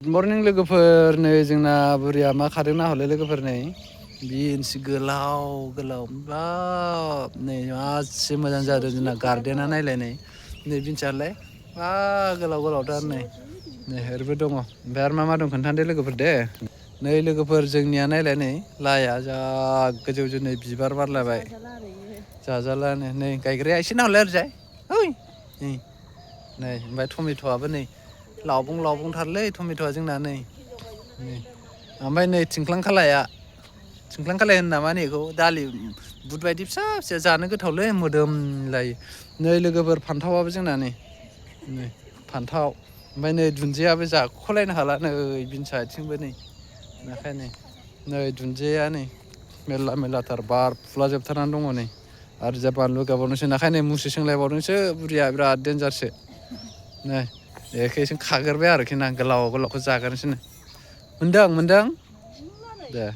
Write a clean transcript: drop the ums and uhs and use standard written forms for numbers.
morning लोगोफोर नै जोंना बुरिया मा खादों नाहरलै लोगोफोर नै बिनसि गोलाव गोलाव बाब नै मासे मोजां जादों जोंना गार्देना नायलाय नै बिनसियालाय बा गोलाव गोलावथार नै ओरैबो दङ ओमफ्राय आरो मा दं खोन्थादो लोगोफोर दे नै लोगोफोर जोंनिया नायलाय नै लाइया जा गोजौ जौ नै बिबार बारलायबाय जाजालानो नै गायग्राया एसे नाहरलाय ओरैजाय है नै ओमफ्राय टमेट'आबो नै लावबं लावबंथारलै टमेट'आ जोंना नै ओमफ्राय नै थिंख्लां खालाया होनो नामा नै बेखौ दालि बुट बायदि फिसा फिसा जानो गोथावलै मोदोमलायो नै लोगोफोर फान्थावआबो जोंना नै फान्थाव ओमफ्राय नै दुन्दियाबो जाख'लायनो हाला नै बिनसा आथिंबो नै ओंखायनो नै दुन्दिया नै मेरला मेरलाथार बारफुला जोबथारनानै दङ नै आरो जा बानलु गायबावदोंसो ओंखायनो मुस्रि सोंलायबावदोंसो बुरिया बिराद देन्जारसो नै बेखैसो खाग्रोबाय आरोखि ना गोलाव गोलावखौ जाग्रोनोसैनो मोनदों दे